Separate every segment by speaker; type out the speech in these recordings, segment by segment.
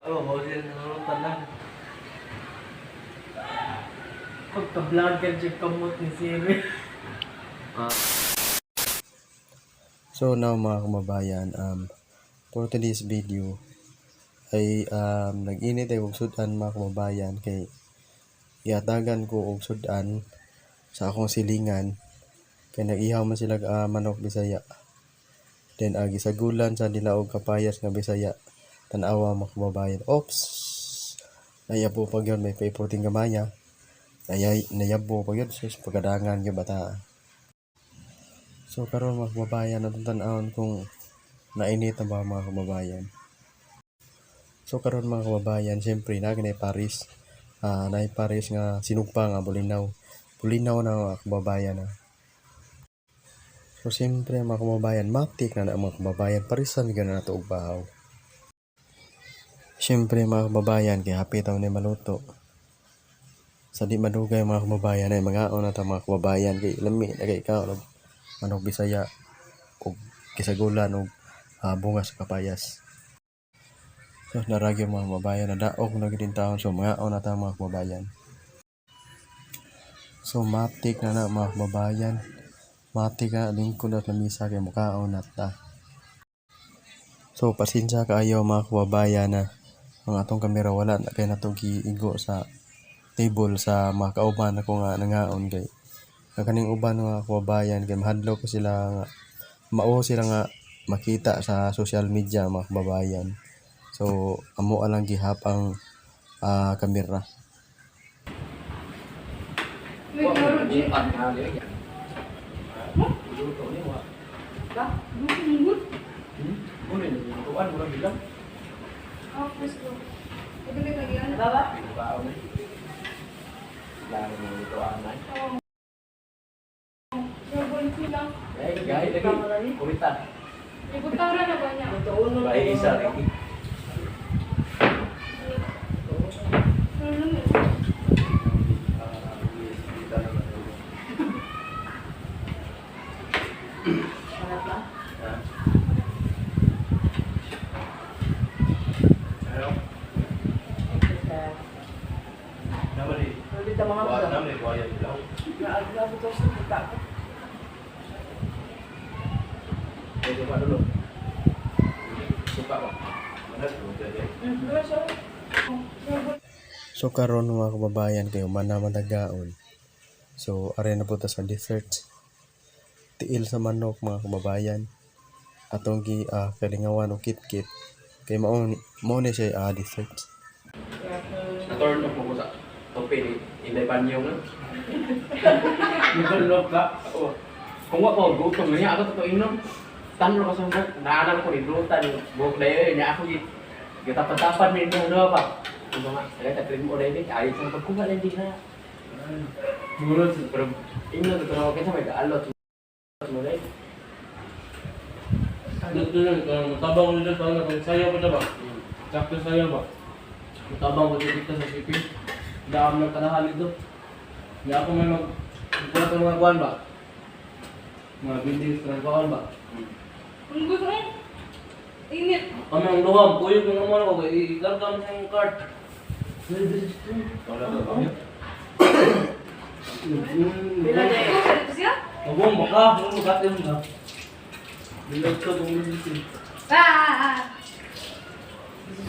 Speaker 1: Oh, mo siya nang tanan.
Speaker 2: Pagka-vlogger dyan kamot ni Siri.
Speaker 3: So now, mga kababayan, for today's video ay nag-init ay og sudan, mga kababayan, kay giatagan ko og sudan sa akong silingan kay nag-ihaw man sila manok Bisaya. Then gisagulan sa nila og kapayas nga Bisaya. Tan-awa, mga kababayan. Oops. Nayabo pa gyud, may paipurting gamaya. Nayay nayabo pa gyud, sus, pagkadangan gyud bata. So karon, mga kababayan, atong tan-awon kung nainit na ba, mga kababayan. So karon, mga kababayan, siyempre naa gyud paris. Naay paris nga sinugpa nga bulinaw. Bulinaw na, mga kababayan ah. So siyempre, mga kababayan, matik na na, mga kababayan, parisan gyud na nato og bahaw. Siyempre, mga kababayan, kay hapit ni maluto. Sa di madugay, mga kababayan, ay mangaon na ta, mga kababayan, kay lami na kay kaon og manok Bisaya og gisagulan og bunga sa kapayas. So naragyo, mga kababayan, nadaog na gyud taon, so mangaon na ta, mga kababayan. So matik na na, mga kababayan. Matik na, lingkod at lamisa kay mukaon na ta. So pasensya kaayo, mga kababayan, na ang atong kamera wala na kay nato giigo sa table sa mga kauban nako nga nangaon, kay ang kaning uban, mga kababayan, kay mahadlok ko sila nga mao sila nga makita sa social media, mga kababayan. So amo alang gihap ang kamera.
Speaker 4: Wait, meron dyan.
Speaker 1: Luto ni wa.
Speaker 4: Ba? Luto ng
Speaker 1: Muna ni lutuan mura bilang.
Speaker 4: Ah, presko. Pagkali lagi yan.
Speaker 1: Pinakaon ni. Lalo mo lutuan na.
Speaker 4: Oo. Trouble ko lang.
Speaker 1: Eh, gay lagi. Kumita.
Speaker 4: Ibutara na ba niya?
Speaker 1: Bay isa lagi.
Speaker 4: Pero lumi.
Speaker 1: Coba dulu. Suka ba? Mana
Speaker 4: Trouble.
Speaker 3: So karon, mga kababayan, kay human na man tagaon. So are na po ta sa dessert. Tiil sa manok, mga kababayan. Atong gi kalingawan og kitkit kay mao mao ni siya dessert.
Speaker 1: Na-turn off mo ko sa topi ni Inday Banyong na.
Speaker 2: Nagulog ka.
Speaker 1: Oo. Kung wa ko gutom niya ako totoo inom. Tanong ko sa buhok, naanan ko ni Rutan, buhok na yun, niya ako gitapan-tapan mi no no pa. Ano nga, kaya tatrim mo rin, ay sa pagkuha lang din na.
Speaker 2: Murod.
Speaker 1: Pero inom to tanaw kinsa may kaalot mo rin.
Speaker 2: Dito yun, kung matabang ko dito sa ano, kung sayo ko na ba? Sakto sayo ba? Matabang ko dito sa CP. Dam ng kanahan dito. Hindi ako may mag... Kuha sa mga kuwan ba? Mga buildings ng kuwan ba?
Speaker 4: Ang gusto ko. Init.
Speaker 2: Kami ang luham, kuyog ng naman ako, kaya ikarga mo sa iyong cart.
Speaker 1: Wala ba kami?
Speaker 4: Ikaw sa dito siya?
Speaker 2: Mabong baka, mabong baka ka. Bilog ka kung gusto.
Speaker 4: Ah!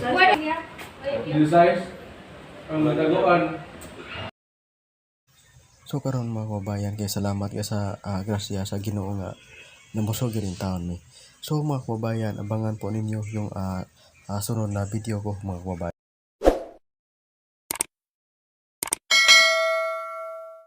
Speaker 4: Pwede niya.
Speaker 2: New size, ang mataguan.
Speaker 3: So karon, mga kababayan, kay salamat kay sa grasya sa Ginoo nga nabusog gyud in taon mi. So mga kababayan, abangan po ninyo yung sunod na video ko, mga kababayan.